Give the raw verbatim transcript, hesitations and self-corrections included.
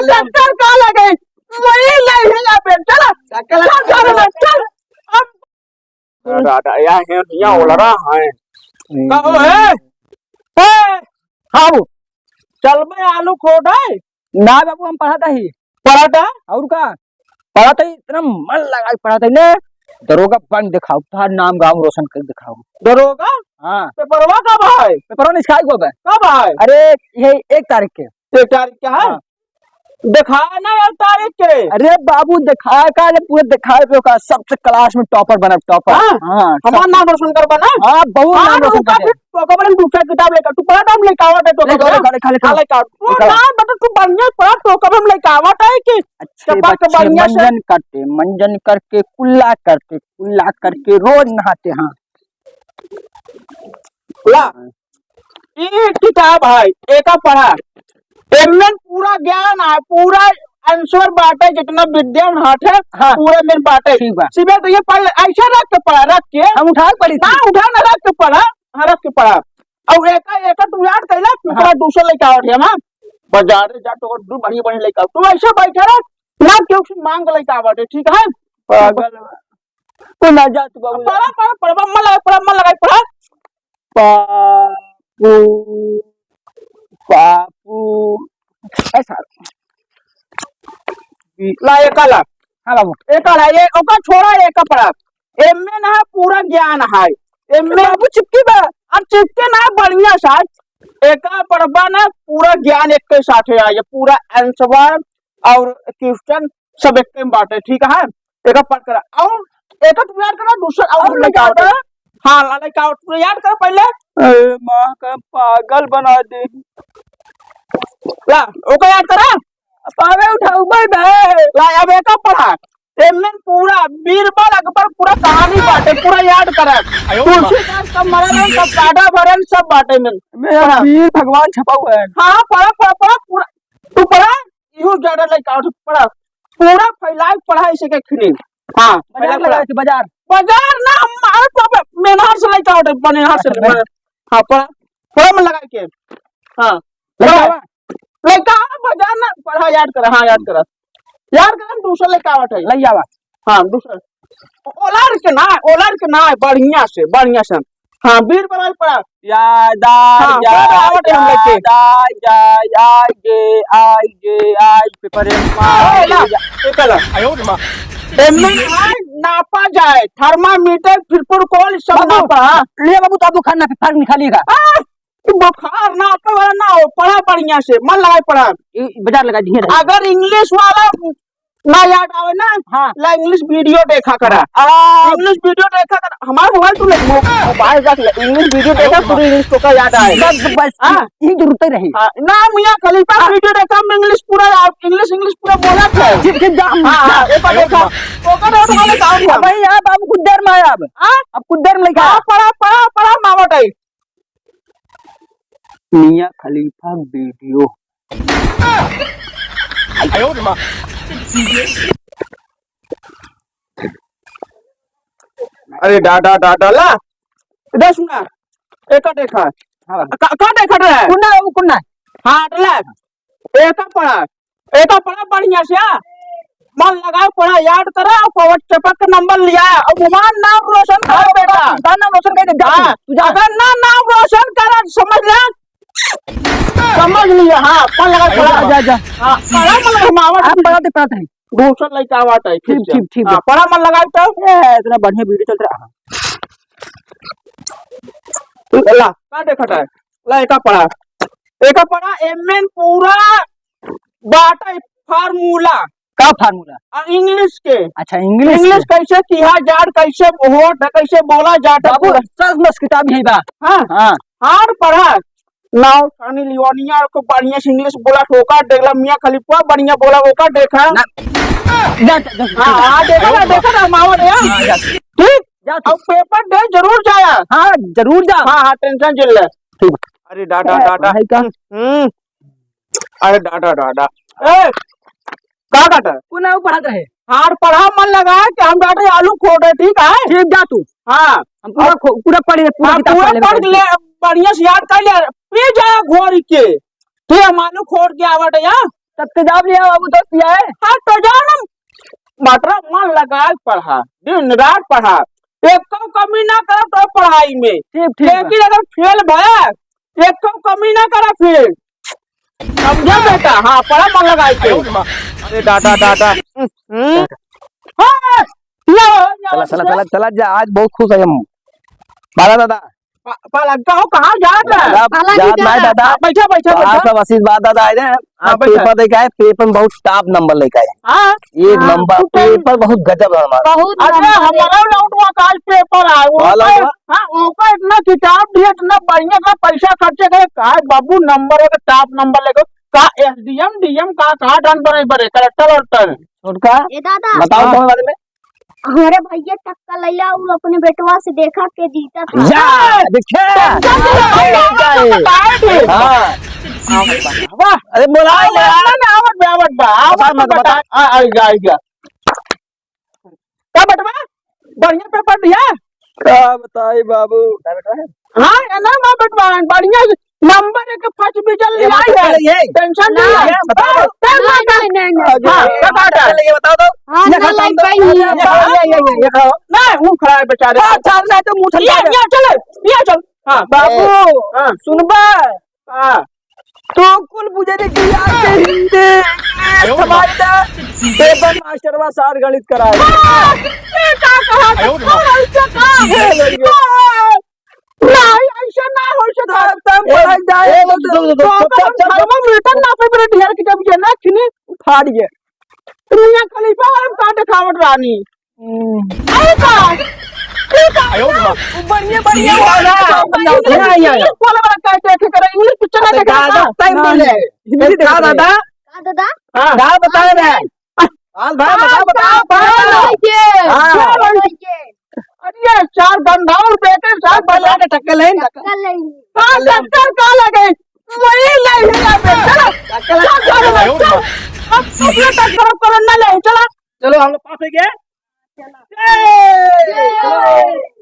चक्कर का लगे? वही नहीं है यहाँ पे। चला, चक्कर चल, चल, चल। अब दादा, या है, या ओलरा है। कहो है? ए, हाँ बाबू। चल बे आलू खोट है। ना बाबू, हम पढ़त ही। पढ़त है? और का? पढ़त ही, इतना मन लगा के पढ़त ही ने। दरोगा बन दिखाओ, तोहार नाम गाँव रोशन कर दिखाओ। दरोगा? हाँ। पेपरवा कब है? पेपरवा निकाल को बे। कब है? अरे, ये एक तारीख के। एक तारीख के है? हाँ। दिखाए ना यार तारीख के। अरे बाबू, दिखाए का, अरे पूरे दिखाए पे का, सबसे class में topper बना, topper। हाँ? हाँ, हमार सब नाम रोशन करबा ना? हाँ, बहुत हाँ, नाम रोशन रुका कर दे। फिर टोकबा में दूसरा किताब लेकर, तू पढ़ा, हम लेकर आवत है टोकबा। लेकर, लेकर, लेकर, लेकर। हाँ, लेकर आवत। तू लेकर आवत। ना, बेटा, तू बढ़िया पढ़ा, टोकबा में लेकर आवत है कि अच्छे चपक के बच्चे बढ़िया से। मंजन करते, मंजन करके कुल्ला करते, कुल्ला करके रोज नहाते हैं। ला, ई किताब है, एका पढ़ा। एमन पूरा ज्ञान है, पूरा answer बाटे, जितना विद्या में हाथ है, हाँ। पूरा में बाटे। ठीक बा। सिबे तो ये पढ़ ले, ऐसे रख के पढ़ा, रख के। हम उठा के पढ़ी ना, थी। उठा ना, रख के पढ़ा। हाँ, रख के पढ़ा। और एका, एका तू याद कैला, तू हाँ। पूरा दूसरा लेके आवत है ना। बाजारे जा, तो दू बढ़िया, बढ़िया लेके आव। तू ऐसे बैठे रह, ना केहू से मांग लेके आवत है, ठीक है? पागल। तू ना जा, तू बाबू। पढ़ा, पढ़ा, पढ़ा, मन लगा, पढ़ा, मन लगा, पढ़ा। पापू, पापू, ऐसा। ला, एका ला। हाँ बाबू। एका ला, ये ओका छोड़ा, एका पढ़ा। एमे ना पूरा ज्ञान है। एमे बाबू चिपकी बा। अब चिपके ना, बढ़िया सा। एका पढ़बा ना, पूरा ज्ञान एक के साथ है, ये पूरा answer और question सब एक में बाटे, ठीक है? एका पढ़ करा। और एका तू याद करा, दूसरा और और लइका लइका आवत है। आवत। हाँ, ला लइका आवत, तू याद कर पहले। अरे माँ का पागल बना दे। ला, ओका याद करा। पावे उठाऊ भाई बे। ला, अब एका पढ़ा। एमन पूरा बीरबल अकबर पूरा कहानी बाटे, पूरा याद करा। आयो माँ। तुलसीदास का मरण, सब काटा भरन, सब बाटे में। मेरा पढ़ा। वीर भगवान छपा हुआ है। हाँ, हाँ, पढ़ा, पढ़ा, पढ़ा, पूरा। तू पढ़ा। इहो ज्यादा लइका आवत, पढ़ा। पूरा फैलाए पढ़ा इसे के खिनी। हाँ, बाजार फैलाए पढ़ा। लगा के बाजार। बाजार ना, हम मारे तो अब मेनहार से लइका आवत, बनेहार से अच्छा, लइका। हाँ, पढ़ा। पढ़ा मन लगा के। हाँ। लइका पढ़ा। आवा। लइका आवा, बाजार ना, पढ़ा याद करा, हाँ, याद करा। याद करा, दूसरा लइका आवत है। लइका आवा। हाँ, दूसरा। ओलार के ना, ओलार के ना, बढ़िया से, बढ़िया से। हाँ, बीरबल पढ़ा। याद आ, हाँ, याद, पढ़ा, आवत है हम लोग के। याद आ, याद, आई गे, आई गे, आई पेपर में हाँ, ला, या। पेपर ला। आयो रे माँ। एमने ना नापा जाए, thermometer, फिर पुरकोल, सब बाबू, नापा, हाँ। ले बाबू, तो आप दुकान ना पे फर्क निकालिएगा। हाँ, ई बुखार ना आवे वाला ना हो, पढ़ा बढ़िया से, मन लगाए पढ़ा। ई बाजार लगा दिए रहे। अगर English वाला ना याद आवे ना, हाँ। ला English video देखा करा। आ। English video देखा करा। हमार mobile तू ले, मो-, mobile रख ले, English video देखा, पूरी English तो का याद आए। बस, बस, हाँ। ई जरूरत ही रही। हाँ, ना मियाँ खलीफा हाँ। Video देखा, हम English पूरा, English, English पूरा बोला था। ठीक, ठीक, जा, हम हाँ, हाँ, जा। ओकर देखा, ओकर देखा, ओकर देखा। अब भाई, अब, अब कुछ देर में आया अब। हाँ? अब कुछ देर में लेके हाँ, आया। पढ़ा, पढ़ा, पढ़ा, मामा टाइप। मियाँ खलीफा video। अरे दादा, दादा, ला। इधर सुना। एका देखा। हाँ। का, का देखत रहे? कुन्ना, वो कुन्ना। हाँ, डला। एका पढ़ा। एका पढ़ा बढ़िया से, हाँ। मन लगाओ, पढ़ा, याद करा, और पवन चपक के नंबर लिया, और भगवान नाम रोशन कर, हाँ, बेटा। भगवान नाम रोशन कर दे, जा तू, हाँ, तू जा। अगर ना नाम रोशन करा, समझ ले, समझ लिया, हाँ, मन लगाओ, पढ़ा। जा, जा, जा। हाँ, पढ़ा, मन लगाओ, हम आवत हाँ, नहीं। पढ़ा दे, पढ़ा दे। दूसर लइका आवत है, ठीक, ठीक, ठीक, ठीक हाँ, है। पढ़ा, मन लगाओ तो। ए, इतना बढ़िया video चल रहा है। ला, का देखत है? ला, एका पढ़ा। एका पढ़ा, एमएन पूरा बाटा formula। का formula? आ, English के। अच्छा, English English के। कैसे किहा जाट, कैसे होट, कैसे बोला जाट, बाबू, पूरा। दस दस किताब यही बा। हाँ। हाँ। Hard पढ़ा। नाव सानी लियोनिया को बढ़िया से English बोला, ठोका, देखला मियाँ खलीफा बढ़िया बोला, ओका देखा। ना। जा, जा, जा, हाँ, जा। हाँ, देखा ना, देखा ना, माहौल है। हाँ, जा। ठीक? जा तू। अब paper दे जरूर जाया। हाँ, जरूर जा। हाँ, हाँ, tension जिन ले। ठीक। अरे, डाटा, हाँ, डाटा। भाई का? हम्म। अरे, डाटा, डाटा। ए, का डाटा? कुना ऊ पढ़त रहे। Hard पढ़ा, मन लगा कि हम डाटे आलू खोटे, ठीक है? ठीक, जा तू। हाँ। हम पूरा अब खो-, पूरा पढ़ ले, पूरा हाँ, किताब पूरा पढ़ ले, पढ़ पढ़ ले। ले, बढ़िया से याद कर ले, पी जाया घोर के। ठीक है, हम आलू खोट के आवत है, यहाँ। अब तो जाओ लिया बाबू, दोस्त लिया है। हाँ, तो जाओ ना, बेटवा मन लगाए पढ़ा, दिन रात पढ़ा, एको कमी ना करा तो पढ़ाई में। ठीक, ठीक बा। लेकिन अगर फेल भया, एको कमी ना करा फिर। समझा बेटा? हाँ, पढ़ा मन लगाए के। अरे दादा, दादा। हम्म। हाँ, लो, लो, चला, चला, चला, चला जा, आज बहुत खुश है हम। बाला दादा। पा-, पाला, कहो, कहाँ जात है? दादा, पाला जात नहीं दादा। हाँ, बैठा, बैठा, तो बैठा। आप सब आशीर्वाद दादा आए रहे हैं। हाँ, आप बैठा। पेपर देके आए, पेपर में बहुत top number लेके आए। हाँ। एक हाँ, नंबर, तू कहीं पेपर बहुत गजब है हमारा। बहुत अरे, नंबर है। हमारा लौटवा का आज पेपर आए, वो वाला कहे, हुआ? हाँ, ओका इतना किताब दिया, इतना बढ़िया, इतना पैसा खर्चे करे, का बाबू नंबर एक top number लेके, का एसडीएम, डीएम का, कहाँ डन बने बने, कलेक्टर वलेक्टर? छोटका, ए दादा। बताओ हाँ। तुम्हारे बारे में। हमारे भैया टक्कर लैला, वो अपने बेटवा से देखा के जीता था। जा, देखे? टक्कर लैला, बताए थे। हाँ। वाह। अरे बोला, अरे बोला। ना, ना, आवत बा, आवत बा, आवत बता, बा, मत बता। बता। आ, आ गया, आ गया। का बेटवा? बढ़िया पेपर दिया? का बताई बाबू? हाँ, ये ना, ना बेटवा, बढ़िया नंबर एक first division ले ए, आई है। ये। Tension नहीं है। ये बताओ। हाँ, tension नहीं, नहीं, नहीं, नहीं। हाँ, ये बता दे। ये बताओ तो। हाँ, ये ना खत्म लाइक तो। भाई। ये, ये, ये, ये, ये खाओ। नहीं, वो खड़ा है बेचारे। हाँ, चल, नहीं तो मुंह ठंडा ये, है। ये चले, ये चल। हाँ। बाबू, हाँ। सुनबा? हाँ। तो कुल बुझे रे कि यार के हिंदी, इंग्लिश, हमारी ना, पेपर मास्टरवा सार गणित कराए। हाँ, ये का कहा था? अरे, कौन ऐसा काम है? ये लड़के। हाँ, नहीं, ऐसा ना हो सकता। तब, तब ए, पढ़ाई जाए, ए, तो, तो, तो, तो, तो, तो, तो, थर्मामीटर ना पे मेरे ढेर की जब ये ना खिनी उखाड़ ये। मियाँ खलीफा वाला का दिखावट रानी। हम्म। अरे का? ये का? आयो रे माँ। वो बढ़िया, बढ़िया ये वाला। वाला, बढ़िया, बढ़िया, बढ़िया। ये वाला बड़ा कहते हैं, कहते हैं, English picture ना अरे देखे दादा, ना। time नहीं, नहीं। नहीं। हिंदी देखा दादा। का दादा? हाँ। का बता रहे हैं? हाँ, भाई, हाँ, बता, बता, का बता। बोल रहे हैं? हाँ। बोल रहे हैं? अरे ये चार गंधाओ बेटे, चार टक्कर बंधा। लेंगे, टक्कर लेंगे। टक्कर लेंगे। हाँ, टक्कर का लगे? वही नहीं है बेटे। चलो। टक्कर लेंगे। चलो, चलो, चलो। हम अपना टक्कर करो ना ले, चलो। चलो, हम लोग पास हो गए। चलो। ये। ये।